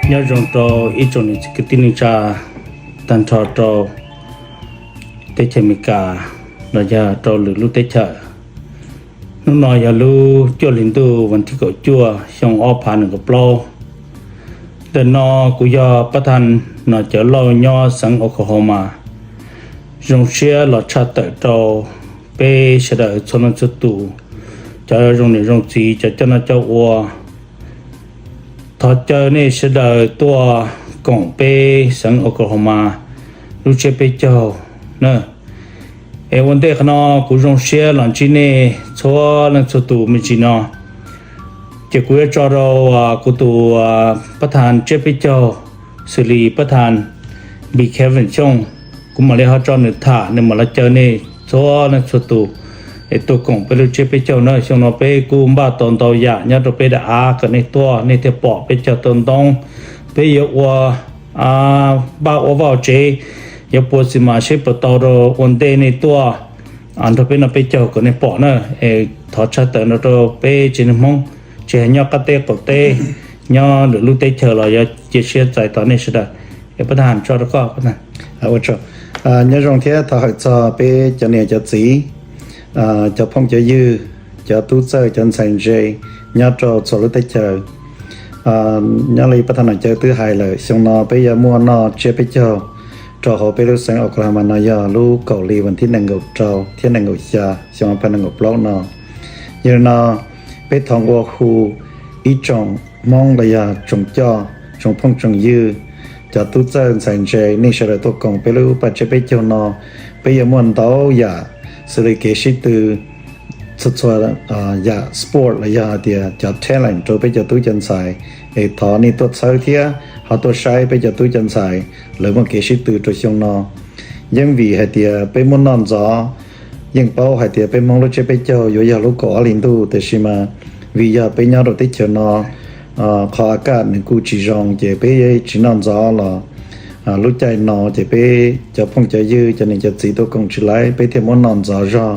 Nyob zoo rau ib tsoom niam txiv kwv tij neej tsa tag nrho rau teb chaws Amelikas los yog rau lwm lub teb chaws. Hnub no yog lub cuaj hli ntuj vas thib kaum cuaj xyoo ob phav nees nkaum plaub. Ntawm no kuv yog pab thaj nom cawv Lauj nyob xeev Oklahoma, zoo siab los tshaj tawm rau peb sawv daws txhua leej txhua tus, cov zoo niam zoo txiv, cov coj noj coj ua. Thov caw nej sawv daws tuaj koom peb xeev Oklahoma lub tsiab peb caug na. Es ua ntej qhov no kuv zoo siab los ntsib nej txhua leej txhua tus me ntsis no. Ces kuv yuav tso rau kuv tus pab thaj tsiab peb caug, xws li pab thaj Bi Kevin Xyooj, kuv mam li ho tso nws tham, nws mam los caw nej txhua leej txhua tus es tuaj koom peb lub tsiab peb caug na. Xyoo no peb kuj npaj tau ntau yam nyob rau peb daim av kom nej tuaj, nej thiaj pom peb caug tau ntoob. Peb yuav ua npaj ua vaj tsev, yuav pua xis mas seb puas tau rau ua ntej nej tuaj nrog peb noj peb caug kom nej pom na. Es thov tshaj tawm no rau peb tsev neeg Hmoob, tsis hais nyob qab teb qaum teb, nyob lwm lub teb chaws los yuav cia siab txais tos nej sawv daws. Es pab thaj tso rau koj. Ua tsaug. Nyob zoo thiab thov hawm txog peb cov niam cov txiv, cov phooj cov ywg, cov tub txawj cov ntxhais ntse nyob rau txhua lub teb chaws. Nyob li pab thaj nom cawv twb hais lawm, xyoo no peb yuav muaj noj tsiab peb caug rau hauv peb lub xeev Oklahoma no yog lub kaum hli vas thib nees nkaum rau thiab nees nkaum xya xyoo ob phav nees nkaum plaub no. Yog li no peb thov nqua hu ib tsoom Hmoob los yog tsoom coj, tsoom phooj tsoom ywg, cov tub txawj ntxhais ntse, nej sawv daws tuaj koom peb lub paj tsiab peb caug no. Peb yuav muaj ntau yam xws li kev sib tw, txhua txhua yam sport los yog hais tias cov talent rau peb cov tub cov ntxhais, es thov nej tuaj txhawb thiab ho tuaj saib peb cov tub cov ntxhais lawv muaj kev sib tw rau xyoo no. Yeej vim hais tias peb muab noj ntxov, yeej paub hais tias peb Hmoob lub tsiab peb caug yuav yog lub kaum ob hli ntuj, tiam sis mas vim yog peb nyob rau teb chaws no qhov a kaj nws kuj tsis zoo ces peb tsis noj ntxov los lub caij no ces peb cov phooj cov ywg cov niam cov txiv tuaj koom tsis laib, peb thiaj muab noj ntxov zog.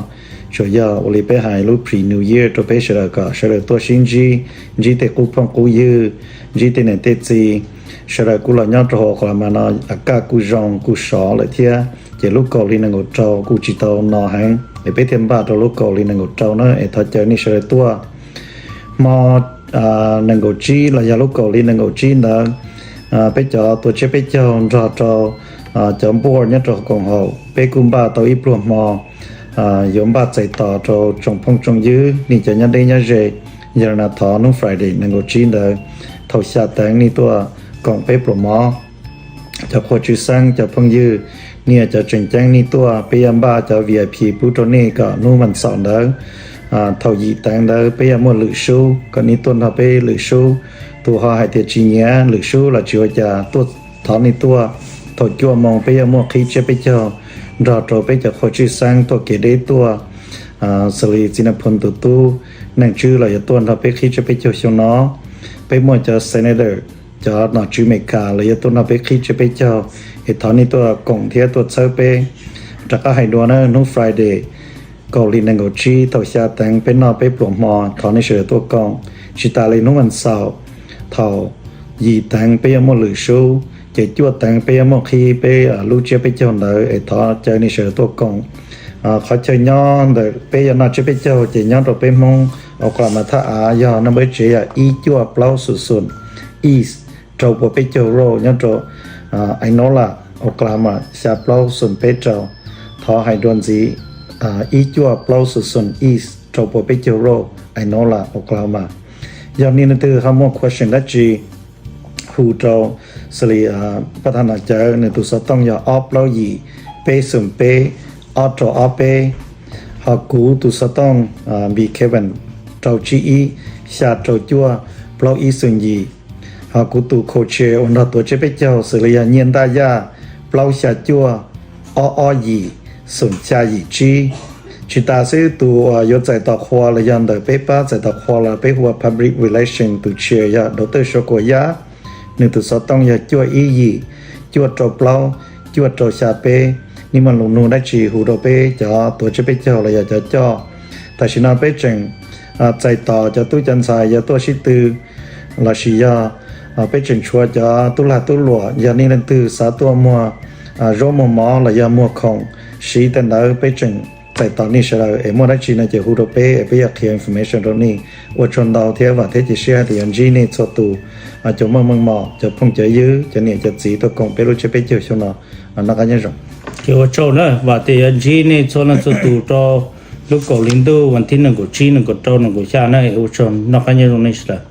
Tsuas yog ua li peb hais lub pre New Year rau peb sawv daws kom sawv daws tuaj sib ntsib, ntsib tej qub phooj qub ywg, ntsib tej niam tej txiv. Sawv daws kuj los nyob rau hauv Oklahoma no a kaj kuj zoo kuj sov lawm thiab, ces lub kaum hli nees nkaum rau kuj tsis tau no heev es peb thiaj npaj rau lub kaum hli nees nkaum rau na. Es thov caw nej sawv daws tuaj hmo nees nkaum tsib los yog lub kaum hli nees nkaum tsib ntawd, peb cov tuav tsiab peb caug nrog rau cov board nyob rau koom haum peb kuj npaj tau ib pluag hmo yuav npaj txais tos rau tsoom phooj tsoom ywg nej cov nyob deb nyob ze. Yog li no thov hnub Friday nees nkaum tsib ntawd thaum xya teev nej tuaj koom peb pluas mov. Cov qhua tshwj xeeb cov phooj ywg, nej yog cov tseem ceeb nej tuaj, peb yuav npaj cov V I P pub rau nej kom hnub vas xaum ntawd thaum yim teev ntawd peb yuav muaj lwm sub kom nej tuaj nrog peb lwm sub. Tus ho hais tias tsis nyiam lwm sub los tsis ua cas, tuaj, thov nej tuaj. Thaum cuaj moo peb yuav muaj qhib tsiab peb caug nrog rau peb cov qhua tshwj xeeb tuaj kev deb tuaj, xws li txiv Nais Phoo tus tub Naj Tswb los yuav tuaj nrog peb qhib tsiab peb caug xyoo no. Peb muaj cov senator, cov nom tswv Amelikas los yuav tuaj nrog peb qhib tsiab peb caug, es thov nej tuaj koom thiab tuaj txhawb peb. Rov qab hais dua na, hnub Friday kaum hli nees nkaum tsib thaum xya teev peb noj peb pluas hmo, thov nej sawv daws tuaj koom. Tsis tas li hnub vas xaum thaum yim teev peb yuav muaj lwm sub, ces cuaj teev peb yuav muaj qhib peb lub tsiab peb caug ntawd, es thov caw nej sawv daws tuaj koom. Qhov chaw nyob ntawm peb yuav noj tsiab peb caug ces nyob rau peb Hmoob Oklahoma thaj av, yog naj npawb tsev yog ib cuaj plaub xoom xoom East, rau puas peb caug Road, nyob rau Inola, Oklahoma xya plaub xoom peb rau. Thov hais dua ntxiv, ib cuaj plaub xoom xoom East, rau puas peb caug Road, Inola, Oklahoma. Yog nej leej twg ho muaj question dab tsi, hu rau xws li pab thab nom cawv, nws tus xov tooj yog ob plaub yim peb xoom peb ob rau ob peb. Ho kuv tus xov tooj, B Kevin, rau tsib ib xya rau cuaj plaub ib xoom yim. Ho kuv tus co-chair uas nrog tuav tsiab peb caug xws li yog Nyiaj Ntaj Yaj, plaub xya cuaj ob ob yim xoom xya yim tsib. Tsis tas xwb, tus uas yuav txais tos qhua los yog ntawm peb pab txais tos qhua los peb hu ua public relation, tus chair yog Doctor Suav Kuam Yaj, nws tus xov tooj yog cuaj ib yim cuaj rau plaub cuaj rau xya peb. Nej muaj lus nug dab tsi hu rau peb cov tuav tsiab peb caug los yog cov coj. Tam sim no peb tseem txais tos cov tub cov ntxhais yuav tuaj sib tw lossis yog Peb tseem tshuav cov tub lag tub luam, yog nej leej twg xav tuaj muag zaub muag mov los yog muag khoom siv tej ntawd, peb tseem txais tos nej sawv daws. Es muaj dab tsi no ces hu rau peb es peb yuav qhia information rau nej. Ua tsaug ntau thiab vam thiab cia siab hais tias yuav ntsib nej txhua tus cov meej meej mom, cov phooj cov ywg, cov niam cov txiv tuaj koom peb lub tsiab peb caug xyoo no. Noj qab nyob zoo. Ces ua tsaug na, vam tias yuav ntsib nej txhua leej txhua tus rau lub kaum hli ntuj vas thib nees nkaum tsib, nees nkaum rau, nees nkaum xya na. Ua tsaug, noj qab nyob zoo nej sawv daws.